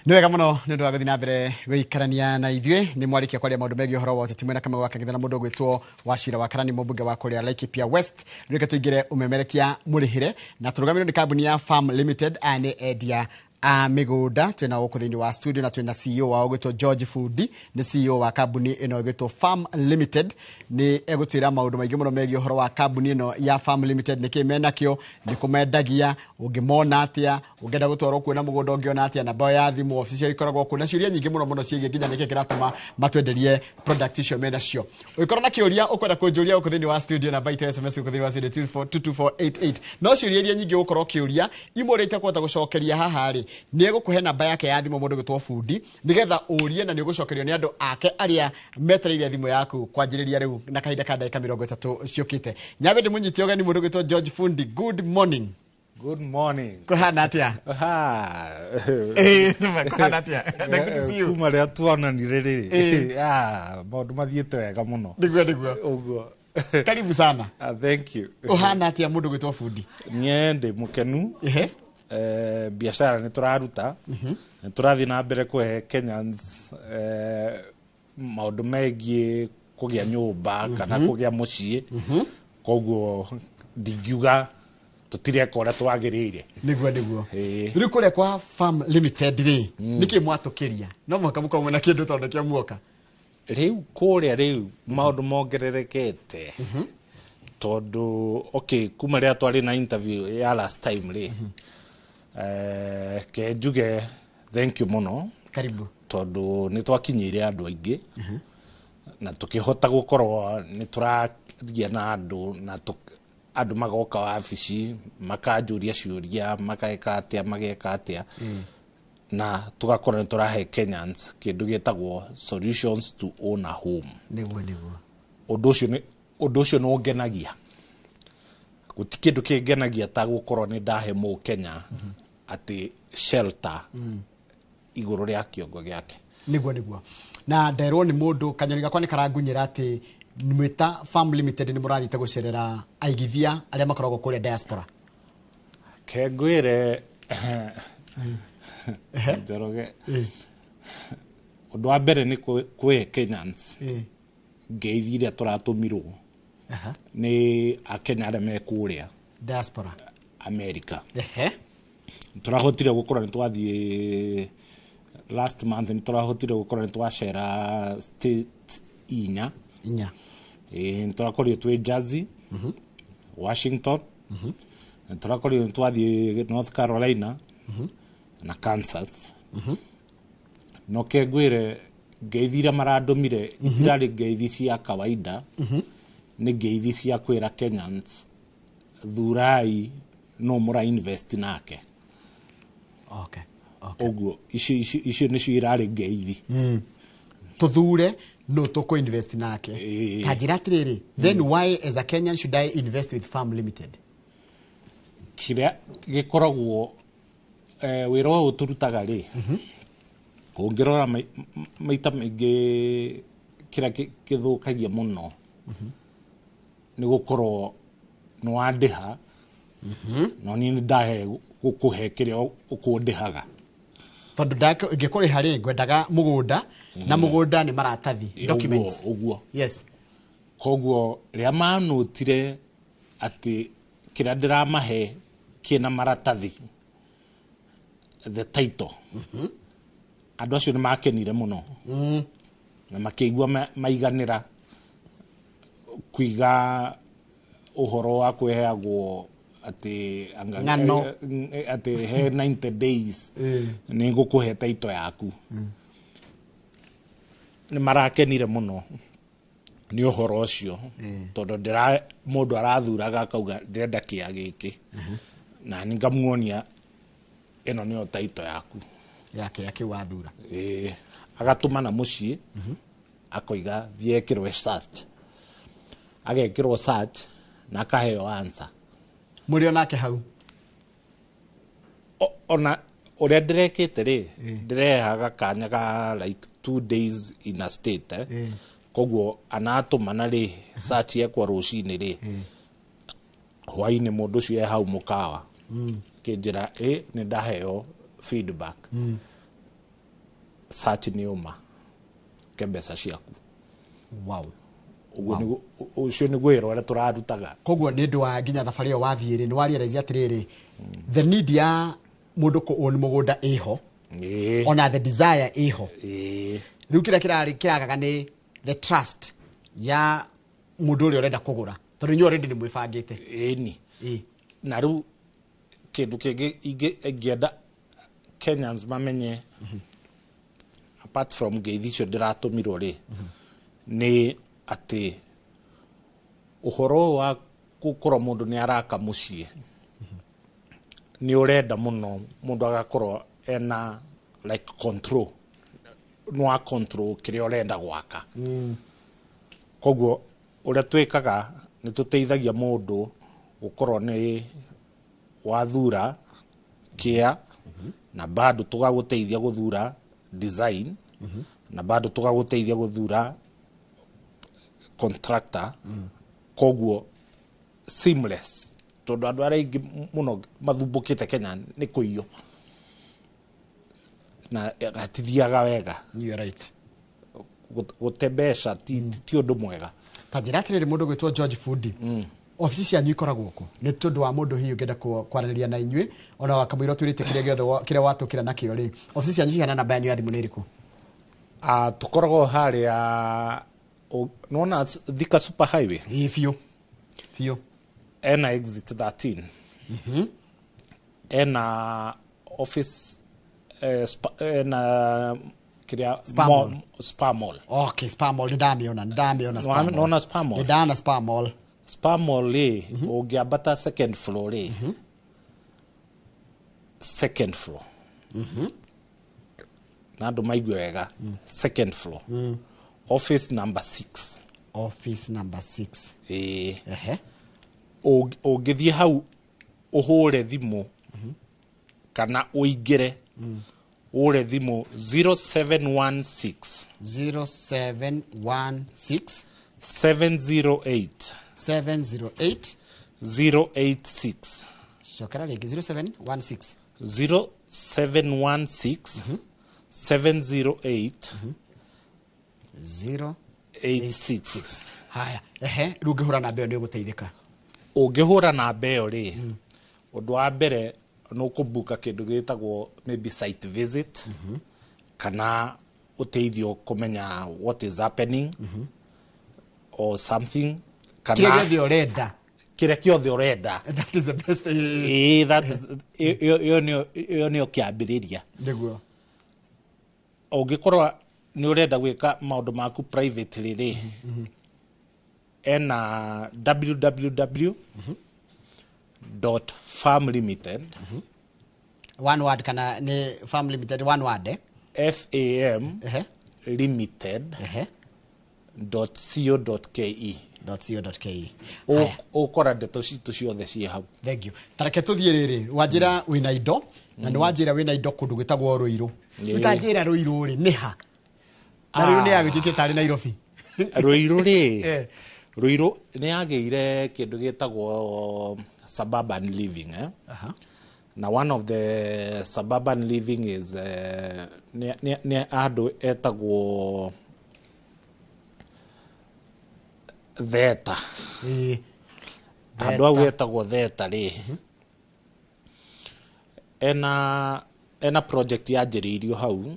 Nĩ wega mũno nĩ ũndũ wa gũthiĩ na mbere gũikarania na ithuĩ. Nĩ mwarĩkia kwaria maũndũ megiĩ ũhoro wa ũteti mwena Kamau wa Kang'ethe na mũndũ ũgwĩtwo Wachira wa Karani, mũmbunge wa kũrĩa Laikipia West. Rĩu reke tũingĩre ũmemerekia mũrĩhĩre na tũrũgamĩrĩrwo nĩ kambuni ya Farm Limited. Aya nĩ endia a mĩgũnda twĩna gũkũ thĩinĩ wa studio na twĩna CEO wao ũgwĩtwo George Fundi, nĩ CEO wa kambuni ĩno ĩgwĩtwo Farm Limited. Nĩ egũtwĩra maũndũ maingĩ mũno megiĩ ũhoro wa kambuni ĩno ya Farm Limited, nĩkĩ menakĩo, nĩ kũmendagia, ũngĩmona atĩa, ũngĩenda gũtwarwo kuona mũgũnda ũngĩona atĩa, namba ya thimũ, obici ciao ikoragwo kũ, na ciũria nyingĩ mũno mũno ciĩgiĩ nginya nĩkĩ kĩratũma matwenderie product icio menacio. Ũngĩkorwo na kĩũria ũkwenda kũnjũria gũkũ thĩinĩ wa studio, namba itũ ya SMS gũkũ thĩinĩ wa studio 22488. No ciũria iria nyingĩ ũgũkorwo ũkĩũria imwe ũrĩa itakũhota gũcokeria haha rĩ, nĩ egũkũhe namba yake ya thimũ mũndũ gwĩtwo Bundi, nĩgetha ũrie na nĩ ũgũcokerio nĩ andũ ake arĩa metereire thimũ yaku kwanjĩrĩria rĩu na kahinda ka ndagĩka 30 ciũkĩte. Nyambe ndĩmũnyite ũgeni mũndũ gwĩtwo George Fundi. Good morning. Good morning. Kũhana atĩa? Ah. Ĩĩ, kũhana atĩa? Na good to see you. Kuma rĩrĩa tuonanire rĩ, Ĩĩ. ah, maũndũ mathiĩte wega mũno. Nĩguo, nĩguo. Ũguo. Karibu sana. Ah, thank you. Ũhana atĩa mũndũ gwĩtwo Bundi? Niĩ ndĩ mũkenu. Ehe. Biacara nĩ tũraruta. Nĩ tũrathiĩ na mbere kũhe Kenyans maũndũ megiĩ kũgĩa nyũmba kana kũgĩa mũciĩ. Koguo ndingiuga tũtireka ũrĩa twagĩrĩire. Nĩguo, nĩguo. Ĩĩ. Rĩu kũrĩa kwa Farm Limited rĩ, nĩkĩ mwatũkĩria? No mũhaka mũkorwo mwĩna kĩndũ tondũ nĩkĩo muoka. Rĩu kũrĩa rĩu maũndũ mongererekete tondũ, okay, kuma rĩrĩa twarĩ na interview ya last time rĩ, ke njuge thank you mũno. Karibu. Tondũ nĩ twakinyĩire andũ aingĩ na tũkĩhota gũkorwo nĩ tũraria na andũ na andũ magoka wabici makanjũria ciũria, mageka atĩa, mageka atĩa, na tũgakorwo nĩ tũrahe Kenyans kĩndũ gĩtagwo solutions to own a home. Nĩguo, nĩguo. Ũndũ ũcio nĩ ũngenagia. Gũti kĩndũ kĩngenagia ta gũkorwo nĩ ndahe mũkenya atĩ shelter igũrũ rĩa kĩongo gĩake. Nĩguo, nĩguo. Na nderwo nĩ mũndũ kanyoni gakwa nĩ karangunyĩra atĩ mwĩta Farm Limited nĩ mũrathiĩte gũcerera aigithia arĩa makoragwo kũrĩa diaspora. Ke ngwĩre, Njoroge, ũndũ wa mbere nĩ kwĩ Kenyans ngeithi iria tũratũmirwo nĩ akenya arĩa me kũrĩa diaspora, America. Tũrahotire gũkorwo nĩ twathiĩ last month, nĩ tũrahotire gũkorwo nĩ twacera state inya. Inya. Ĩĩ, nĩ tũrakorirwo twĩ Jersey, Washington, nĩ tũrakorirwo nĩ twathiĩ North Carolina na Kansas. No ke ngwĩre, ngeithi iria marandũmire itirarĩ ngeithi cia kawaida, nĩ ngeithi cia kwĩra Kenyans thurai no mũra invest nake. Ũguo icio nĩcio irarĩ ngeithi. Tuthure no tũkũ invest nake. Ĩĩ. Ta njĩra atĩrĩrĩ, then why as a Kenyan should I invest with Farm Limited? Kĩrĩa gĩkoragwo wĩra ũyũ tũrutaga rĩ, ũngĩrora maita maingĩ kĩrĩa kĩthũkagia mũno nĩ gũkorwo nĩ wandĩha no niĩ nĩ ndahe gũkũhe kĩrĩa ũkũndĩhaga. Tondũ ngĩkũrĩha rĩ, ngwendaga mũgũnda, na mũgũnda nĩ maratathi, documents. Ũguo, ũguo. Koguo rĩrĩa manũtire atĩ kĩrĩa ndĩramahe kĩna maratathi, the title, andũ acio nĩ makenire mũno na makĩigua maiganĩra kũiga ũhoro wa kwĩheagwo atĩ Ng'ano. Atĩ he 90 days nĩ ngũkũhe title yaku. Nĩ marakenire mũno nĩ ũhoro ũcio tondũ ndĩra mũndũ arathuraga akauga ndĩrenda kĩa gĩkĩ, na nĩ ngamuonia ĩno nĩyo title yaku. Yake ya kĩu wathura. Ĩĩ, agatũmana mũciĩ akoiga thiĩ ekĩrwo search, agekĩrwo search na akaheo answer. Mũrĩ onake hau? Ona ũrĩa ndĩrekĩte rĩ, ndĩrehaga kanya ga like 2 days in a state, eh? Koguo anatũmana rĩ, search yekwo rũcinĩ rĩ, hwainĩ mũndũ ũcio e hau mũkawa kĩnjĩra ĩ nĩ ndaheo feedback. Search nĩ ũma ke mbeca ciaku. Wow. Ũguo nĩguo, ũcio nĩguo wĩra ũrĩa tũrarutaga. Koguo nĩ ũndũ wa nginya thabarĩ ĩyo wathiĩ rĩ, nĩ warealize atĩrĩrĩ, the need ya mũndũ kũ own mũgũnda ĩho. Ĩĩ. Ona the desire ĩho. Ĩĩ. Rĩu kĩrĩa kĩrarĩ kĩragaga nĩ the trust ya mũndũ ũrĩa ũrenda kũgũra, tondũ inyuĩ already nĩ mwĩbangĩte. Ĩni. Ĩĩ. Na rĩu kĩndũ kĩngĩ ingĩenda Kenyans mamenye, apart from ngeithi icio ndĩratũmirwo rĩ, nĩ atĩ ũhoro ũyũ wa gũkorwo mũndũ nĩ araka mũciĩ nĩ ũrenda mũno mũndũ agakorwo ena like control, nĩ wa control kĩrĩa ũrenda gwaka. Koguo ũrĩa twĩkaga nĩ tũteithagia mũndũ gũkorwo nĩ wathura kĩa, na bado tũgagũteithia gũthura design, na bado tũgagũteithia gũthura contractor. Koguo seamless, tondũ andũ arĩa aingĩ mũno mathumbũkĩte Kenya nĩ kũiywo na gatithiaga wega. You are right. Gũte mbeca ti ũndũ mwega. Ta njĩra atĩrĩrĩ, mũndũ gwĩtwo George Fundi, obici cianyu ikoragwo kũ, nĩ tondũ wa mũndũ hihi ũngĩenda kwaranĩria na inyuĩ ona wakamũira ũtwĩrĩte kĩrĩa gĩothe kĩrĩa watũkĩra nakĩo rĩ, obici cianyu cihana, namba yanyu ya thimũ nĩ ĩrĩkũ? Ah, tũkoragwo harĩa nĩwona Thika Super Highway? Ĩĩ, biũ biũ. Ena exit 13, ena office, ena kĩrĩa Spa Mall. Spa Mall. Okay, Spa Mall, nĩ ndamĩona, nĩ ndamĩona Spa Mall. Nĩwona Spa Mall? Nĩ ndana Spa Mall. Spa Mall rĩ, ũngĩambata second floor rĩ, second floor, na andũ maigue wega, second floor, office number 6. Office number 6. Ĩĩ. Ehe. Ũngĩthiĩ hau ũhũre thimũ kana ũingĩre ũre thimũ 0716 0716 708 708 086. Cokera rĩngĩ, 0716. 0716 708 0 86. Haya, ehe, rĩu ũngĩhũra namba ĩyo nĩ ũgũteithĩka. Ũngĩhũra namba ĩyo rĩ, ũndũ wa mbere nĩ ũkũbuka kĩndũ gĩtagwo maybe site visit, kana ũteithio kũmenya what is happening or something, kĩrĩa kana gĩothe ũrenda. Kĩrĩa kĩothe ũrenda. That is the best. Ĩĩ, that is ĩyo nĩyo kĩambĩrĩria. Nĩguo. Ũngĩkorwo nĩ ũrenda gwĩka maũndũ maku privately rĩ, ena www.farm limited. One word kana nĩ Farm Limited one word, eh? Fam Ehe. limited Ehe. .co.ke. .co.ke. Haya. Ũkora ndeto citũ ciothe ciĩ hau. Thank you. Tareke tũthiĩ rĩrĩ, wanjĩra wĩna indo, na nĩ wanjĩra wĩna indo kũndũ gwĩtagwo Rũirũ. Ĩĩ. Ũtanjĩra Rũirũ rĩ nĩ ha, na Rũirũ nĩ yagĩtuĩkĩte tarĩ Nairobi? Rũirũ rĩ, Eh. Rũirũ nĩ yagĩire kĩndũ gĩtagwo suburban living, eh? Aha. Na one of the suburban living is nĩ andũ etagwo Theta. Ĩĩ. Andũ au etagwo Theta rĩ, ena project yanjĩrĩirio hau,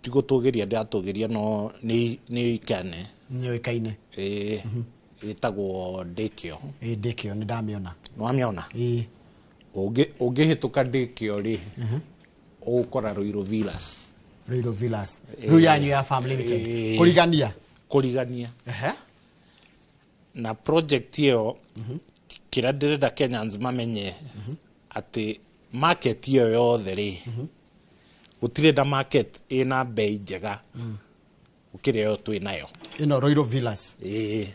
ti gũtũgĩria ndĩratũgĩria, no nĩ ikane. Nĩũĩkaine. Ĩĩ, ĩtagwo Ndĩkĩo. Ĩĩ, Ndĩkĩo nĩ ndamĩona. Nĩwamĩona? Ĩĩ. Ũngĩhĩtũka Ndĩkĩo rĩ, ũgũkora Rũirũ Villas. Rũirũ Villas rĩu yanyu ya Farm Limited. Ĩĩ. Kũrigania. Kũrigania. Ehe. Na project ĩyo, kĩrĩa ndĩrenda Kenyans mamenye atĩ market ĩyo yothe rĩ, gũtirĩ na market ĩna bei njega gũkĩra ĩyo twĩ nayo. Ĩno Rũirũ Villas? Ĩĩ,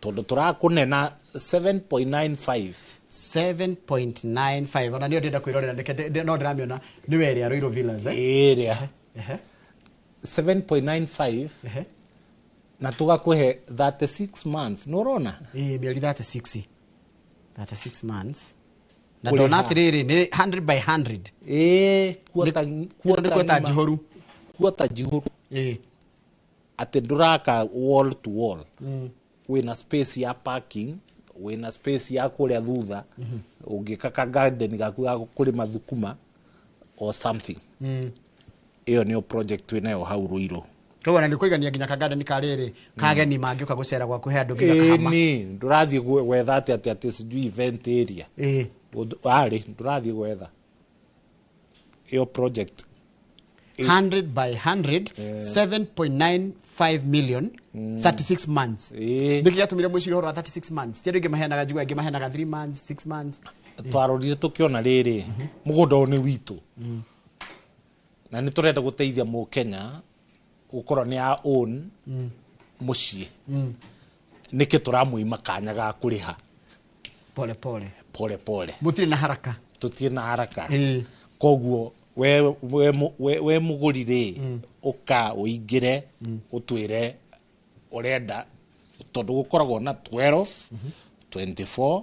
tondũ tũrakũnena 7.95. 7.95, ona nĩyo ndĩrenda kwĩrorera. Ndeke no ndĩramĩona nĩ werĩa Rũirũ Villas, eh? Ĩrĩa Ehe. 7.95. Ehe. Na tũgakũhe 36 months, nĩ ũrona? Ĩĩ, mĩeri 36, 36 months. Na ndona atiriri ni 100 by 100. Ĩĩ, Nĩ kuota njihũru. Kuota njihũru. Ĩĩ. Atĩ ndũraka wall to wall, wĩna space ya parking, wĩna space ya kũrĩa thutha ũngĩka ka garden gaku ga kũrĩma thukuma or something. Ĩyo nĩyo project twĩnayo hau Ruiru. Koguo na nĩ kũigania nginya kagarden ka rĩrĩ kageni mangĩũka gũcera gwaku he andũ nginya kahama. Ĩni ndũrathiĩ gwetha atĩ sijui event area. Ĩĩ. Arĩ ndũrathiĩ gwetha ĩyo project. 100 by 100, 7.95 million, 36 months. Ĩĩ. Nĩkĩ gĩatũmire mwĩcirie ũhoro wa 36 months? Ti andũ aingĩ maheanaga, njigua aingĩ maheanaga 3 months, 6 months. Twarorire tũkĩona rĩrĩ mũgũnda ũyũ nĩ witũ na nĩ tũrenda gũteithia mũkenya gũkorwo nĩ a own mũciĩ. Nĩkĩ tũramũima kanya ga kũrĩha pole pole? Pole pole. Mũtirĩ na haraka. Tũtirĩ na haraka. Ĩĩ. Koguo we mũgũri rĩ, ũka ũingĩre ũtwĩre ũrenda, tondũ gũkoragwo na 12, 24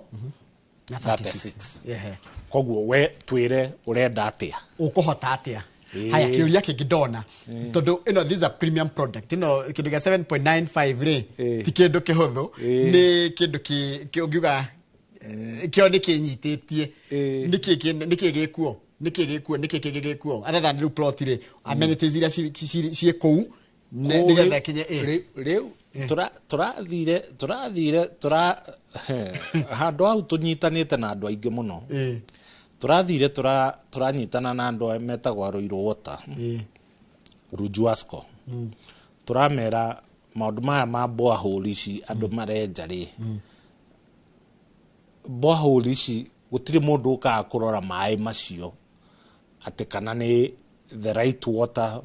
na 36. 36. Ehe. Koguo we twĩre ũrenda atĩa. Ũkũhota atĩa? Ĩĩ. Haya, kĩũria kĩngĩ ndona, tondũ ĩno, this is a premium product, ĩno kĩndũ gĩa 7.95 rĩ, Ĩĩ. ti kĩndũ kĩhũthũ. Ĩĩ. Nĩ kĩndũ ũngiuga kĩo nĩ kĩnyitĩtie. Ĩĩ. Nĩkĩ gĩkuo, nĩkĩ gĩkuo, nĩkĩ kĩngĩ gĩkuo other than rĩu plot rĩ, amenities iria ciĩ kũu nĩgetha ĩkinye ĩ Rĩu tũrathire tũra handũ hau tũnyitanĩte na andũ aingĩ mũno. Tũrathire tũranyitana na andũ aya metagwo Ruiru Water, Rujuasco. Tũramera maũndũ maya ma borehole ici andũ marenja rĩ, borehole ici gũtirĩ mũndũ ũkaga kũrora maĩ macio atĩ kana nĩ the right water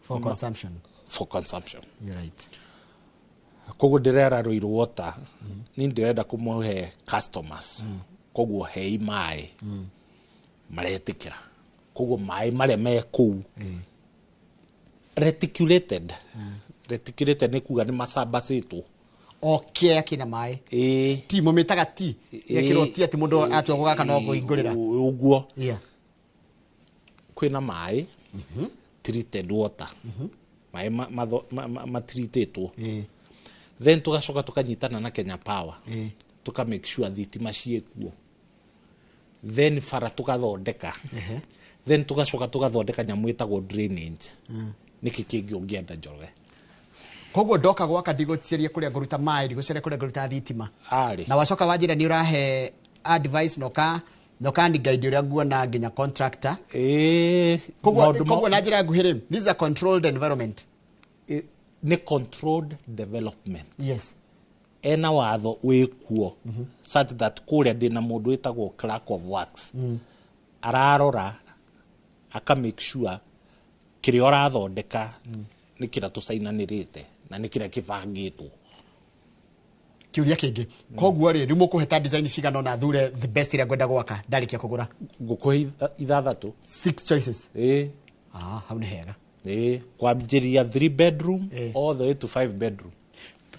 for consumption. For consumption. You're right. Koguo ndĩrera Ruiru Water, ni ndĩrenda kũmũhe customers, koguo hei maĩ maretĩkĩra. Koguo maĩ marĩa me kũu reticulated. Reticulated nĩ kuga nĩ macambacĩtwo. O kĩa kĩna maĩ. Ĩĩ. Ti mũmĩtaga ti gekĩrwo ti atĩ mũndũ atua gũgaka no kũhingũrĩra. Ũguo. Kwĩna maĩ treated water, maĩ matreatĩtwo. Then tugacoka tukanyitana na Kenya Power, tuka make sure thitima ciĩkuo, then bara tugathondeka, then tugacoka tugathondeka nyamũ ĩtagwo drainage. Nĩkĩ kĩngĩ ũngĩenda, Njoroge? Koguo ndoka gwaka ndigũcaria kũrĩa ngũruta maĩ, ndigũcaria kũrĩa ngũruta thitima. Arĩ Na wacoka wanjĩra nĩ ũrahe advice na ũkani guide ũrĩa nguona nginya contractor. Ĩĩ. Koguo maũndũ koguo na njĩra nguhĩ rĩ, this is a controlled environment. Nĩ controlled development. Ena watho wĩkuo such that kũrĩa ndĩna mũndũ wĩtagwo clerk of works, ararora aka make sure kĩrĩa ũrathondeka nĩ kĩrĩa tũcainanĩrĩte na nĩ kĩrĩa kĩbangĩtwo. Kĩũria kĩngĩ, koguo rĩ, rĩu mũkũhe ta design cigana ona thure the best ĩrĩa ngwenda gwaka ndarĩkia kũgũra? Ngũkũhe ithathatũ. Six choices? Ĩĩ. Ah, hau nĩ hega. Ĩĩ, kwambĩrĩria 3 bedroom all the way to 5 bedroom,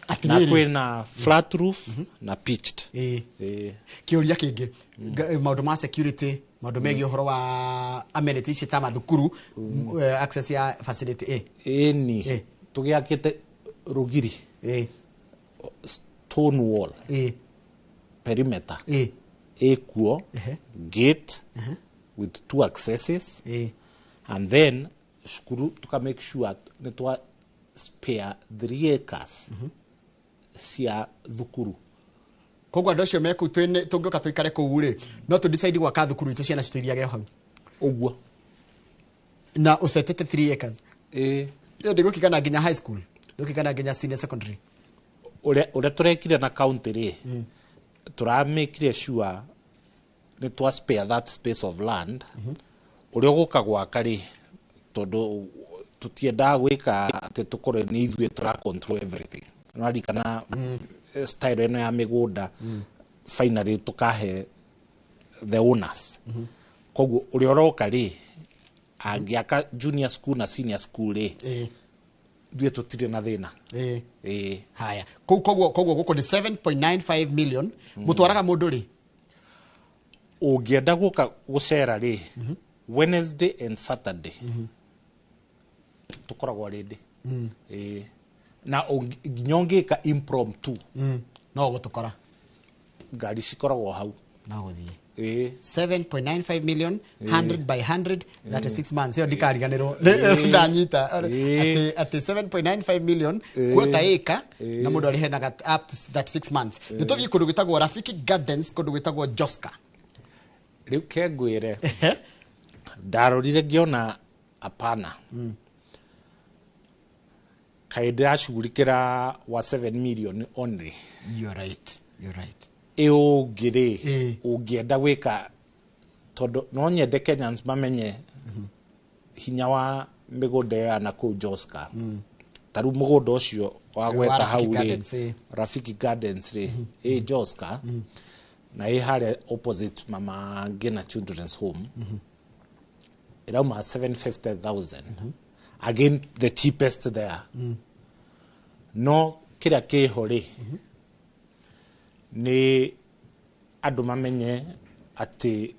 na Atĩrĩrĩ. kwĩna flat roof na pitched. Ĩĩ. Kĩũria kĩngĩ, maũndũ ma security, maũndũ megiĩ ũhoro wa amenities ici ta mathukuru, access ya facility ĩ? Ĩni. Tũgĩakĩte rũgiri, stone wall, perimeter ĩkuo, gate with two accesses, and then cukuru tuka make sure nĩ twa spare 3 acres cia thukuru. Koguo andũ acio mekũu tũngĩũka tũikare kũu rĩ, no tũ decide gwaka thukuru itũ ciana citũ ithiage hau? Ũguo. Na ũcetete 3 acres? Ĩĩ. Ĩyo ndĩgũkigana nginya high school, ndĩgũkigana nginya senior secondary? Ũrĩa tũrekire na county rĩ, tũramĩkire sure nĩ twa spare that space of land. Ũrĩa ũgũka gwaka rĩ, tondũ tũtiendaga gwĩka atĩ tũkorwo nĩ ithuĩ tũra control everything, nĩwaririkana style ĩno ya mĩgũnda, finally tũkahe the owners. Koguo ũrĩa ũroka rĩ, angĩaka junior school na senior school rĩ, ithuĩ tũtirĩ na thĩna. Ĩĩ. Haya, kũu koguo gũkũ nĩ 7.95 million. Mũtwaraga mũndũ rĩ? Ũngĩenda gũka gũcera rĩ, Wednesday and Saturday tũkoragwo rĩndĩ. Ĩĩ. Na nginya ũngĩka impromptu, No gũtũkora. Ngari cikoragwo hau. No gũthiĩ. Ĩĩ. 7.95 million, 100 by 100, 36 months. Ĩyo ndikariganĩrwo. Ndanyita atĩ 7.95 million quarter acre na mũndũ arĩhenaga up to 36 months. Nĩ tũthiĩ kũndũ gwĩtagwo Rafiki Gardens, kũndũ gwĩtagwo Joska. Rĩu ke ngwĩre, ndarorire ngĩona hapana, kaĩ ndĩracugurikĩra wa 7 million only. You're right, you're right. Ĩ ũngĩ rĩ, ũngĩenda gwĩka, tondũ no nyende Kenyans mamenye hinya wa mĩgũnda ĩyo ya nakũu Joska. Ta rĩu mũgũnda ũcio wagweta wa Rafiki hau rĩ, Gardens, ĩ. Rafiki Gardens rĩ, ĩ Joska na ĩ harĩa opposite Mama Ngina Children's Home, ĩrauma 750,000, again the cheapest there. No kĩrĩa kĩho rĩ, nĩ andũ mamenye atĩ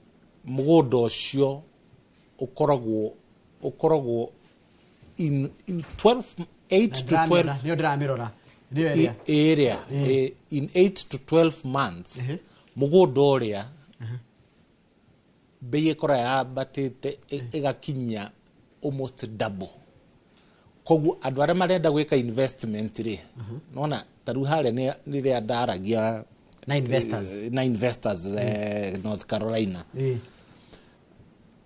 mũgũnda ũcio ũkoragwo in 12, 8 to 12. Nĩyo ndĩramĩrora, nĩyo ĩrĩa. Ĩrĩa in 8 to 12 months mũgũnda ũrĩa bei ĩkoragwo yambatĩte ĩgakinyia almost double. Koguo andũ arĩa marenda gwĩka investment rĩ, nona ta rĩu harĩa nĩ rĩrĩa ndaragia na investors. Na investors, North Carolina,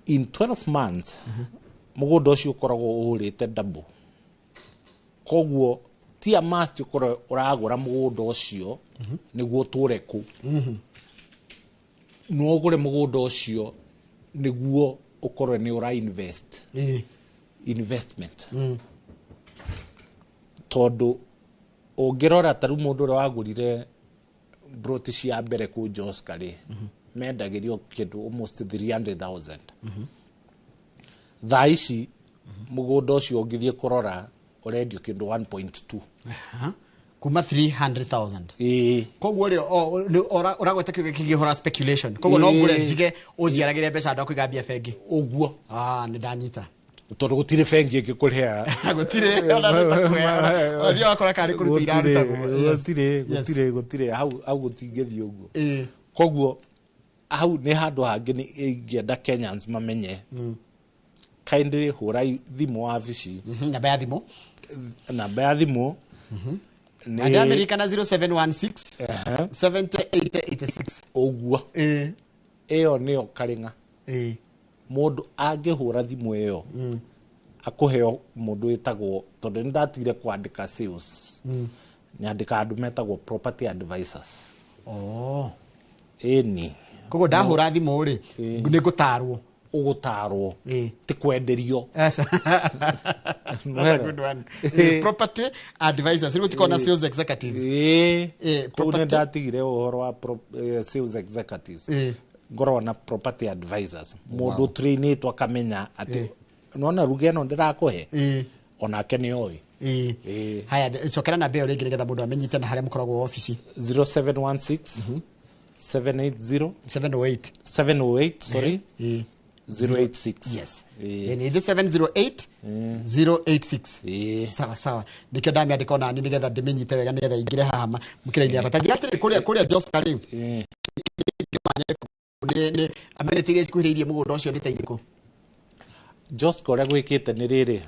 in 12 months mũgũnda ũcio ũkoragwo ũrĩte double. Koguo ti a must ũkorwo ũragũra mũgũnda ũcio nĩguo ũtũre kũu. No ũgũre mũgũnda ũcio nĩguo ũkorwo nĩ ũra invest, investment, tondũ ũngĩrora ta rĩu mũndũ ũrĩa wagũrire broti cia mbere kũu Joska rĩ, mendagĩrio kĩndũ almost 300,000. Thaa ici mũgũnda ũcio ũngĩthiĩ kũrora ũrendio kĩndũ 1.2. Aha. Kuma 300,000. Ĩĩ. Koguo rĩ, ũragweta kiugo kĩngĩ, speculation. Koguo no ngũre, njige ũnjiaragĩre mbeca handũ ha kũiga mbia bengi. Ũguo. Ah, nĩ ndanyita. Tondũ gũtirĩ bengi ĩngĩkũrĩha. Gũtirĩ, ona nĩ ta kũheana. Ona wakora karĩ kũrutwo irarutagwo. Yes. Gũtirĩ. Gũtirĩ, gũtirĩ hau hau, gũtingĩthiĩ ũguo. Koguo hau nĩ handũ hangĩ nĩ ingĩenda Kenyans mamenye. Kindly hũrai thimũ wabici. Namba ya thimũ. Namba ya thimũ Na ndĩramirikana 0716 70 80 86. Ũguo. Ĩyo nĩyo karĩng'a. Mũndũ angĩhũra thimũ ĩyo akũheo mũndũ wĩtagwo, tondũ nĩ ndatigire kwandĩka sales, nyandĩka andũ metagwo property advisors. Oh. Ĩni. Koguo ndahũra thimũ rĩ, nĩ ngũtarwo. Ũgũtarwo, ti kwenderio. Aca. That's a good one. Property advisors. Rĩu gũtikorwo na sales executives. Ĩĩ. Kũu nĩ Property- ndatigire ũhoro wa sales executives. Ngoragwo na property advisors, mũndũ trainĩtwo akamenya atĩ nona ruga ĩno ndĩrakũhe, onake nĩ oĩ. Haya, cokera namba ĩyo rĩngĩ nĩgetha mũndũ amenyite na harĩa mũkoragwo obici. 0716 780 708. 708, sorry, 086. Yes. Nĩ 708 086. Sawa sawa, nikio ndamĩandĩka onani nĩgetha ndĩmĩnyite wega, nĩgetha ingĩre haha mũkĩra-inĩ yakwa. Ta njĩra atĩrĩ, kũrĩa Joska rĩ, nĩ amenity iria cikuhĩrĩirie mũgũnda ũcio nĩ ta irĩkũ? Joska ũrĩa gwĩkĩte nĩ rĩrĩ,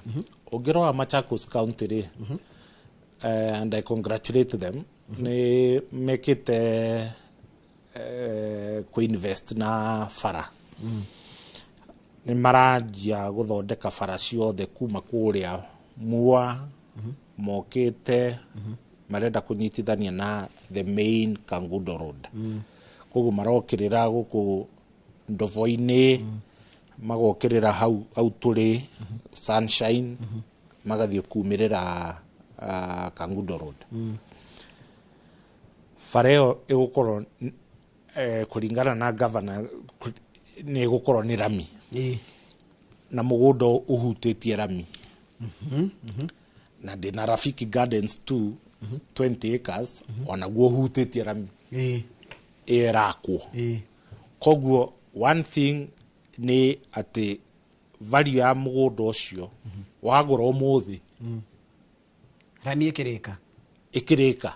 ũngĩrora Machakos County rĩ, and I congratulate them, nĩ mekĩte kũinvest na bara. Nĩ maranjia gũthondeka bara ciothe kuma kũrĩa Mua mokĩte, marenda kũnyitithania na the main Kangundo Road. Koguo marokĩrĩra gũkũ Ndovo-inĩ, magokĩrĩra hau hau tũrĩ Sunshine, magathiĩ kumĩrĩra Kangundo Road. Bara ĩyo ĩgũkorwo kũringana na governor nĩ ĩgũkorwo nĩ rami na mũgũnda ũhutĩtie rami, na ndĩna Rafiki Gardens 2, 20 acres, onaguo ũhutĩtie rami. Ĩyo ĩrakwo. Koguo one thing nĩ atĩ value ya mũgũnda ũcio wagũra ũmũthĩ, rami ĩkĩrĩka, ĩkĩrĩka,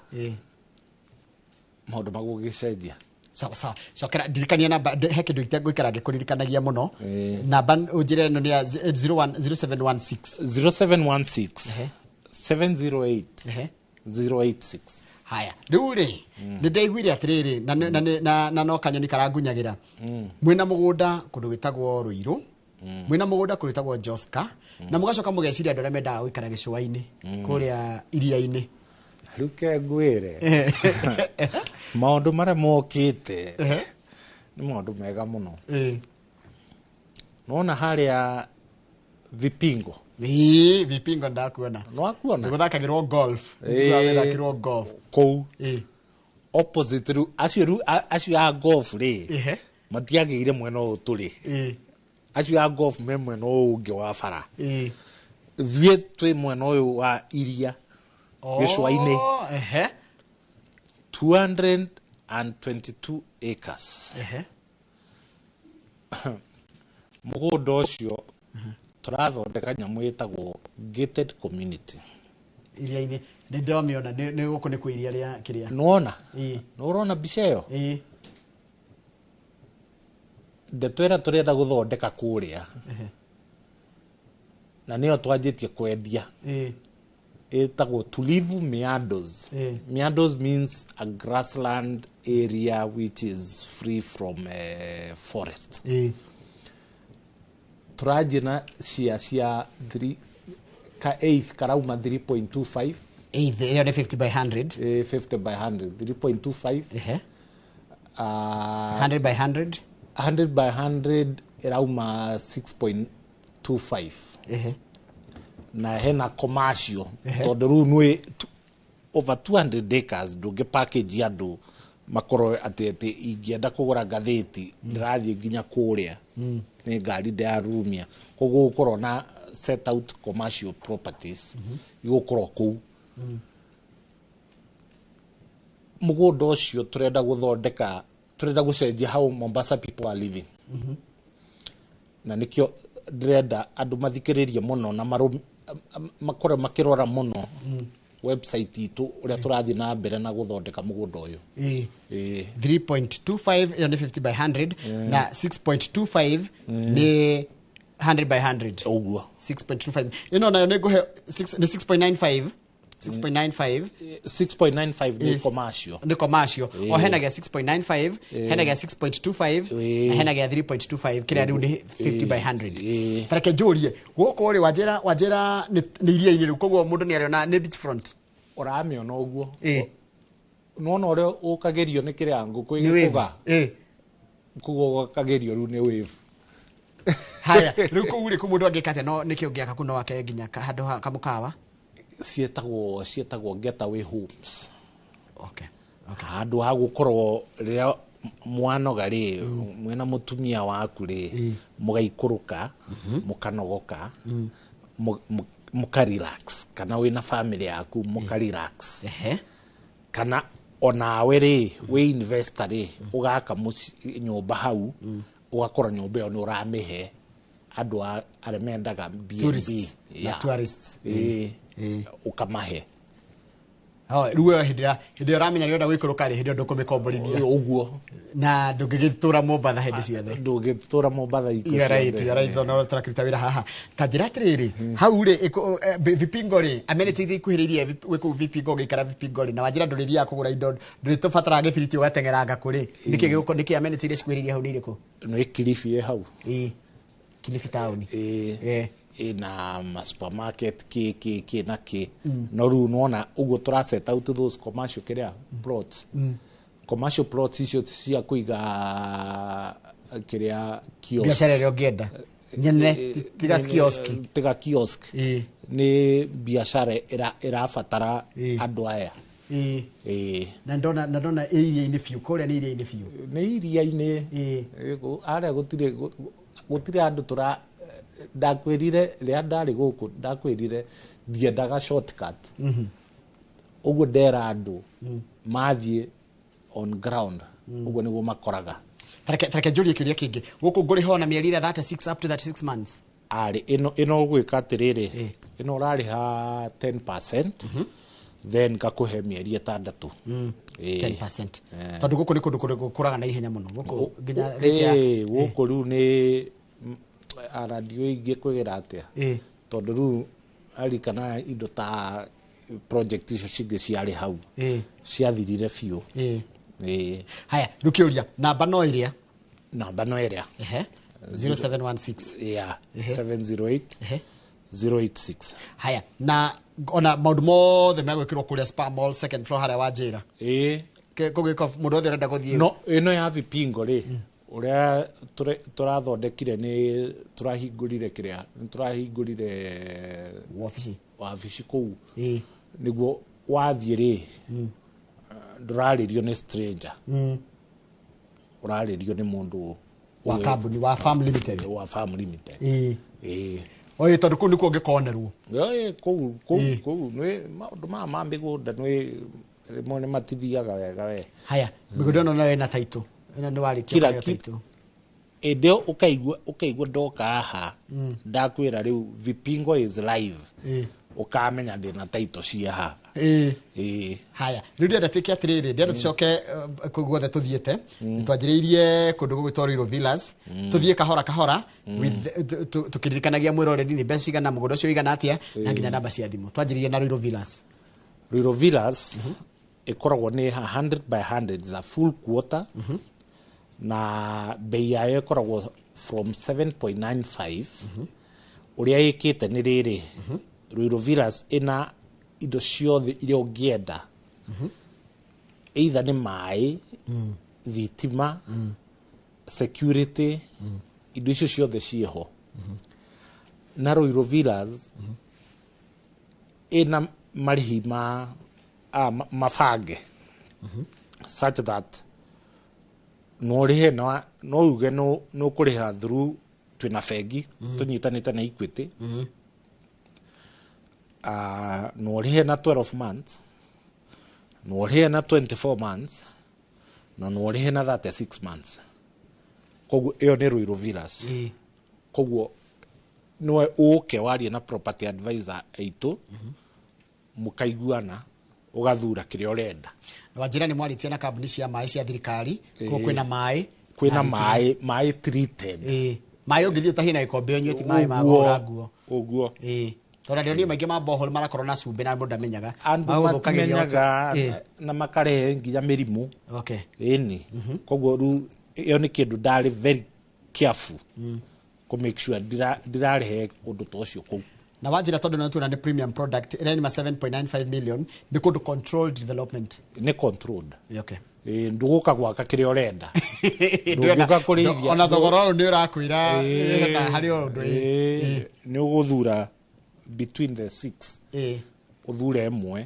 maũndũ magũgĩcenjia. Sawa sawa, cokera ndirikania namba, he kĩndũ itegũikara ngĩkũririkanagia mũno. Namba ũnjĩre ĩno nĩ ya 01 0716 0716 708 086. Haya, rĩu rĩ, nĩ ndaiguire atĩrĩrĩ, na no kanyoni karangunyagĩra, mwĩna mũgũnda kũndũ gwĩtagwo Rũirũ, mwĩna mũgũnda kũndũ gwĩtagwo Joska, na mũgacoka mũgeciria andũ arĩa mendaga gũikara gĩcũa-inĩ kũrĩa iria-inĩ. Rĩu ke ngwĩre, maũndũ marĩa mokĩte nĩ maũndũ mega mũno. Nona harĩa Vipingo? Ĩĩ, Vipingo ndakuona. Nĩwakuona? Nĩ gũthakagĩrwo golf. Nĩ gũthakagĩrwo golf. Kũu opposite rĩu, acio rĩu acio a golf rĩ, matiagĩire mwena ũyũ tũrĩ. Acio a golf me mwena ũyũ ũngĩ wa bara. Ithuĩ twĩ mwena ũyũ wa iria, gĩcũa-inĩ. 222 acres. Mũgũnda ũcio tũrathondeka nyamũ ĩtagwo gated community. Iria-inĩ nĩ ndĩramĩona, nĩ gũkũ nĩ kwĩ iria rĩa kĩrĩa. Nĩwona? Ĩĩ. Nĩũrona mbica ĩyo? Ĩĩ. Ndeto ĩrĩa tũrenda gũthondeka kũrĩa, na nĩyo twanjĩtie kwendia, ĩtagwo Tulivu Meadows. Meadows means a grassland area which is free from forest. Tũranjia na cia 3 ka eighth karauma 3.25. Eighth ĩyo nĩ 50 by 100. 50 by 100, 3.25. 100 by 100. 100 by 100 ĩrauma 6.25. Na hena commercial, tondũ rĩu nĩ over 200 acres, ndũngĩ package andũ makorwo atĩ ingĩenda kũgũra ngathĩti ndĩrathiĩ nginya kũrĩa nĩ ngari ndĩrarumia. Koguo gũkorwo na set out commercial properties igũkorwo kũu. Mũgũnda ũcio tũrenda gũthondeka, tũrenda gũcenjia how Mombasa people are living, na nĩkĩo ndĩrenda andũ mathikĩrĩrie mũno na makorwo makĩrora mũno website itũ ũrĩa tũrathiĩ na mbere na gũthondeka mũgũnda ũyũ. Ĩĩ. 3.25 ĩyo nĩ 50 by 100, na 6.25 nĩ 100 by 100. Ũguo. 6.25 ĩno nayo nĩ ngũhe nĩ 6.95, 6.95. 6.95 nĩ commercial. Nĩ commercial. O hena gĩa 6.95, hena gĩa 6.25, na hena gĩa 3.25 kĩrĩa rĩu nĩ 50 by 100. Tareke njũrie, gũkũ rĩ, wanjĩra nĩ iria-inĩ rĩu, koguo mũndũ nĩ arĩona nĩ beach front. Ũramĩona ũguo? Nona ũrĩa ũkagĩrio nĩ kĩrĩa ngũkũ Nĩ waves. ĩgĩkũga? Koguo ũkagĩrio rĩu nĩ wave. Haya, rĩu kũu rĩ, kũu mũndũ angĩka atĩa? No nĩkĩ ũngĩaka kũu? No ake nginya handũ ha kamũkawa? Ciĩtagwo getaway homes. Okay. Handũ ha gũkorwo rĩrĩa mwanoga rĩ, mwĩna mũtumia waku rĩ, mũgaikũrũka, mũkanogoka, mũka relax, kana wĩna family yaku mũka relax. Kana onawe rĩ, wĩ investor rĩ, ũgaka nyũmba hau, ũgakorwo nyũmba ĩyo nĩ ũramĩhe andũ arĩa mendaga B&B. Tourists. Na tourists. Ĩĩ. Ũkamahe. Oh, rĩu we hĩndĩ ĩrĩa ũramenya nĩ ũrenda gũikũrũka rĩ, hĩndĩ ĩyo ndũkũmĩkomborithia. Ũguo. Na ndũngĩgĩtũra Mombatha hĩndĩ ciothe. Ndũngĩtũra Mombatha hingo You are right, ciothe. you are right. No tũrakĩruta wĩra haha. Ta njĩra atĩrĩrĩ, hau rĩ, Vipingo rĩ, amenities iria ikuhĩrĩirie wĩ kũu Vipingo, ũgĩikara Vipingo rĩ, na wanjĩra ndũrĩthiaga kũgũra indo, ndũrĩtũbataraga gĩbiriti ũgateng'eranga kũrĩ. Nĩkĩ amenities iria cikuhĩrĩirie hau nĩ irĩkũ? Nĩ Kilifi ĩ hau. Ĩĩ. Kilifi town. Ĩĩ. Ĩna ma supermarket kĩ kĩ kĩ na kĩ, no rĩu nĩwona ũguo tũra set out those commercial kĩrĩa plots, commercial plots icio cia kũiga kĩrĩa kiosk. Biacara ĩrĩa ũngĩenda. Nyene, tiga kioski. Tiga kiosk. Nĩ biacara ĩrabatara andũ aya. Ĩĩ. Na ndona ĩ iria-inĩ biũ, kũrĩa nĩ iria-inĩ biũ. Nĩ iria-inĩ. Harĩa gũtirĩ andũ tũra, ndakwĩrire rĩrĩa ndarĩ gũkũ, ndakwĩrire ndiendaga shortcut. Ũguo ndera andũ mathiĩ on ground, ũguo nĩguo makoraga. Tareke njũrie kĩũria kĩngĩ. Gũkũ ngũrĩha ona mĩeri ĩrĩa 36 up to 36 months? Arĩ ĩno ũgwĩka atĩrĩrĩ, Eh. ĩno ũrarĩha 10%, then ngakũhe mĩeri 6. Ĩĩ. 10%, tondũ gũkũ nĩ kũndũ gũkũraga na ihenya mũno gũkũ nginya rate ya Ĩĩ, gũkũ rĩu nĩ aradio ingĩ kwĩgĩra atĩa, tondũ rĩu arikana indo ta project icio cingĩ ciarĩ hau ciathirire biũ. Ĩĩ. Haya, rĩu kĩũria, namba no ĩrĩa? Namba no ĩrĩa. Ehe, 0716. Yeah, 708 086. Haya, na ona maũndũ mothe megwĩkĩrwo kũrĩa Spa Mall, second floor, harĩa wanjĩra? Ĩĩ. Kũgĩka mũndũ wothe ũrenda gũthiĩ. No ĩno ya vipingo rĩ, ũrĩa tũrathondekire nĩ tũrahingũrire kĩrĩa, nĩ tũrahingũrire wabici. Wabici kũu, nĩguo wathiĩ rĩ, ndũrarĩrio nĩ stranger, ũrarĩrio nĩ mũndũ wa kambuni wa Farm Limited. Wa Farm Limited. Ĩĩ. Oĩ, tondũ kũu nĩkuo ũngĩkonerwo. Ĩĩ, kũu nĩ maũndũ maya ma mĩgũnda nĩ rĩmwe nĩ matithiaga wega we. Haya, mĩgũnda ĩno nayo ĩna taitũ, ĩno nĩ warĩkia Kila kũrĩa taitũ? Ĩndĩ ĩyo ũkaigua ndoka haha ndakwĩra rĩu Vipingo is live, ũkamenya ndĩna taito cia haha. Ĩĩ. Haya, rĩu ndĩrenda twĩke atĩrĩrĩ, ndĩrenda tũcoke kũu guothe tũthiĩte. Twanjĩrĩirie kũndũ gũgwĩtwo Ruiru Villas, tũthiĩ kahora kahora with tũkĩririkanagia mwĩroreri nĩ mbeca cigana, mũgũnda ũcio ũigana atĩa, na nginya namba cia thimũ. Twanjĩrĩirie na Ruiru Villas. Ruiru Villas ĩkoragwo nĩ 100 by 100, is a full quarter, na bei yayo ĩkoragwo from 7.95. Ũrĩa ĩkĩte nĩ rĩrĩ, Ruiru Villas ĩna indo ciothe iria ũngĩenda, either nĩ maĩ, thitima, security, indo icio ciothe ciĩho. Na Ruiru Villas ĩna marĩhi ma mabange such that no ũrĩhe na no uge no ũkũrĩha through, twĩna bengi tũnyitanĩte na Equity, no ũrĩhe na 12 months, no ũrĩhe na 24 months, na no ũrĩhe na 36 months. Koguo ĩyo nĩ Ruiru Villas. Koguo no ũke warie na property advisor aitũ, mũkaiguana, ũgathura kĩrĩa ũrenda. Na wanjĩra nĩ mwarĩtie na kambuni cia maĩ cia thirikari, koguo kwĩna maĩ? Kwĩna Na thitima. Maĩ treated. Ĩĩ, maĩ ũngĩthiĩ ũtahie na gĩkombe ũnyue, ti maĩ ma kũhũra nguo? Ũguo. Ĩĩ, tondũ andũ maingĩ ma borehole marakorwo na cumbĩ na mũndũ ndamenyaga. Andũ Magũthũkagĩria. Matimenyaga na makarehe nginya mĩrimũ. Ĩni, koguo rĩu ĩyo nĩ kĩndũ ndarĩ very careful kũ make sure ndirarehe ũndũ ta ũcio kũu. Na wanjĩra tondũ no tuona nĩ premium product ĩrĩa nĩ ma 7.95 million, nĩ kũndũ controlled development? Nĩ controlled. Ĩĩ, okay. Ĩĩ, ndũgũka gwaka kĩrĩa ũrenda, ndũngĩũka kũrĩithia. Ona thogora ũyũ nĩ ũrakwĩra hena harĩ ũndũ. Ĩĩ, nĩ ũgũthura between the six, ũthure ĩmwe,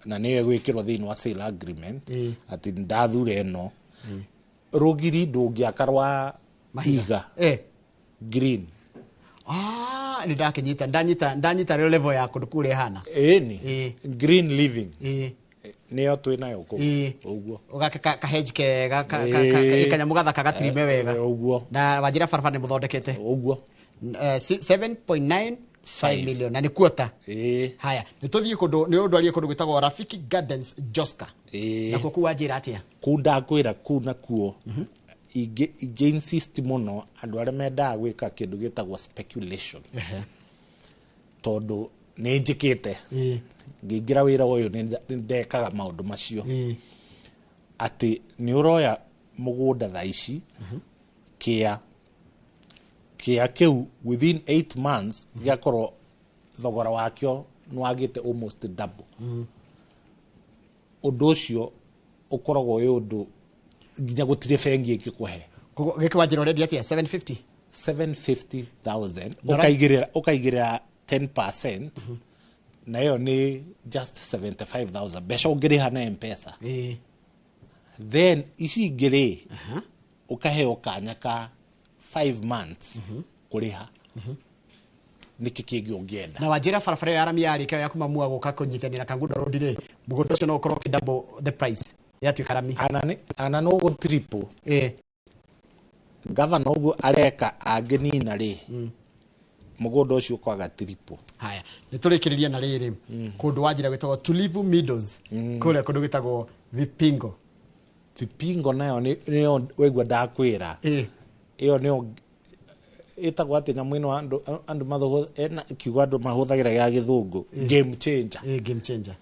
na nĩyo ĩgwĩkĩrwo thĩinĩ wa sale agreement, atĩ ndathura ĩno. Rũgiri ndũngĩaka rwa iga green. Ah, nĩ ndakĩnyita, ndanyita rĩo level ya kũndũ kũrĩa ĩhana. Ĩni. Green living nĩyo twĩ nayo kũu. Ũguo. Ũgake ka hedge kega, kanyamũ gathaka gatirime wega. Ũguo. Na wanjĩra barabara nĩ mũthondekete. Ũguo. 7.95 Five. million na nĩ quarter. Ĩĩ. Haya, nĩ tũthiĩ kũndũ, nĩ ũndũ arie kũndũ gwĩtagwo Rafiki Gardens Joska. Nakuo kũu wanjĩra atĩa? Kũu ndakwĩra kũu nakuo ingĩ insist mũno andũ arĩa mendaga gwĩka kĩndũ gĩtagwo speculation, tondũ nĩ njĩkĩte ngĩingĩra wĩra ũyũ, nĩ ndekaga maũndũ macio, atĩ nĩ ũroya mũgũnda thaa ici, kĩa kĩu within 8 months gĩakorwo thogora wakĩo nĩ wagĩte almost double. Ũndũ ũcio ũkoragwo wĩ ũndũ nginya gũtirĩ bengi ĩngĩkũhe. Koguo gĩkĩ wanjĩra ũrendia atĩa, 750? 750,000. Ndora- Ũkaigĩrĩra 10%, na ĩyo nĩ just 75,000, mbeca ũngĩrĩha na M-Pesa. Then icio ingĩ rĩ, ũkaheo kanya ka 5 months kũrĩha. Nĩkĩ kĩngĩ ũngĩenda? Na wanjĩra barabara ĩyo ya rami yarĩka ya kuma mua gũka kũnyitanĩra Kangundo Road rĩ, mũgũnda ũcio no ũkorwo ũkĩ double the price yatuĩka rami? Ana no gũ triple. Gavana ũguo areka angĩnina rĩ, mũgũnda ũcio ũkwaga triple. Haya, nä tå rä kä rä ria na rä rä kå ndå wanjira gwä tagwo Tulivu Meadows kå rä a kå ndå gwä tagwo Vipingo. Vipingo nayo nĩyo waigua ndakwĩra. Ĩyo nĩyo ĩtagwo atĩ nyamũ ĩno andũ ena kiugo andũ mahũthagĩra gĩa gĩthũngũ, game changer. Game changer.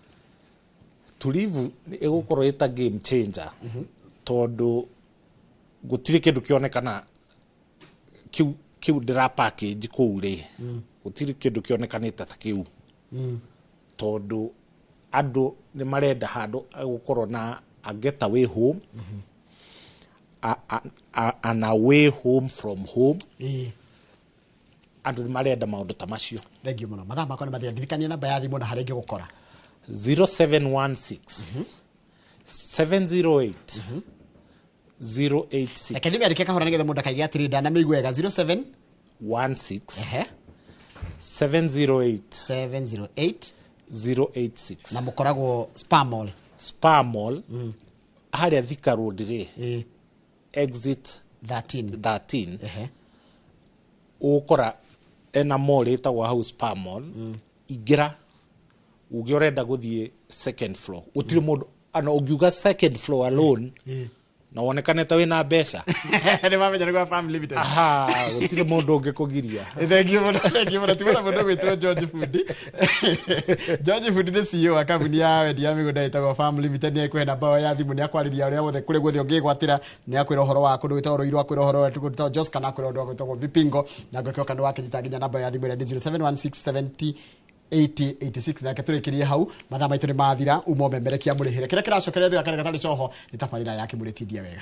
Tulivu ĩgũkorwo ĩta game changer tondũ gũtirĩ kĩndũ kĩonekana kiu ndĩra package kũu rĩ, gũtirĩ kĩndũ kĩonekanĩte ta kĩu, tondũ andũ nĩ marenda handũ gũkorwo na a getaway home, an away home from home. Andũ nĩ marenda maũndũ ta macio. Thengiå må no, mathaa makwa nä mathira. Ndirikania namba ya thimå na harä ngä gå kora. 0716 708 086. Reke ndä mä kahora nä getha må ndå akaige atä rä ndanamä wega. 07 16 ehe 708 708 086. Na må koragwo Spa Mall. Spa Mall harĩa Thika Road rĩ, exit 13. 13. Ehe. Ũgũkora ena mall ĩtagwo hau Spa Mall. Ingĩra uge ũrenda gũthiĩ second floor, gũtirĩ mũndũ ana ũngiuga second floor alone na wonekane ta wĩna mbeca. Nä mamenya nä gwa Farm Limited. Aha, gũtirĩ mũndũ ũngĩkũgiria. Thengiå må no, thengiå må no. Timå na må ndå gwä two George Fundi. George Fundi nä CEO wa kambuni ya wendia ya mä gå nda ĩtagwo Farm Limited. Nä ekũhe namba ya thimå, nä akwarä ria å rä a wothe kå rä guothe å ngä gwatä ra, nä akwä ra å horo wa kå ndå gwä tagwo Rũirũ, akwä ra å horo wa kũndũ gwĩtagwo Jos, kana akwä ra å ndå wa gwĩtagwo Vipingo. Na ngwĩkĩoka nä wakänyita nginya namba ya thimå ĩrĩa nĩ 071670 8086. Nake tũrĩkĩrie hau, mathaa maitũ nĩ mathira. Uma ũmemerekia mũrĩhĩre kĩrĩa kĩracokeria thutha karĩa gatarĩ coho nĩ tabarĩra ya kĩmũrĩtindia wega.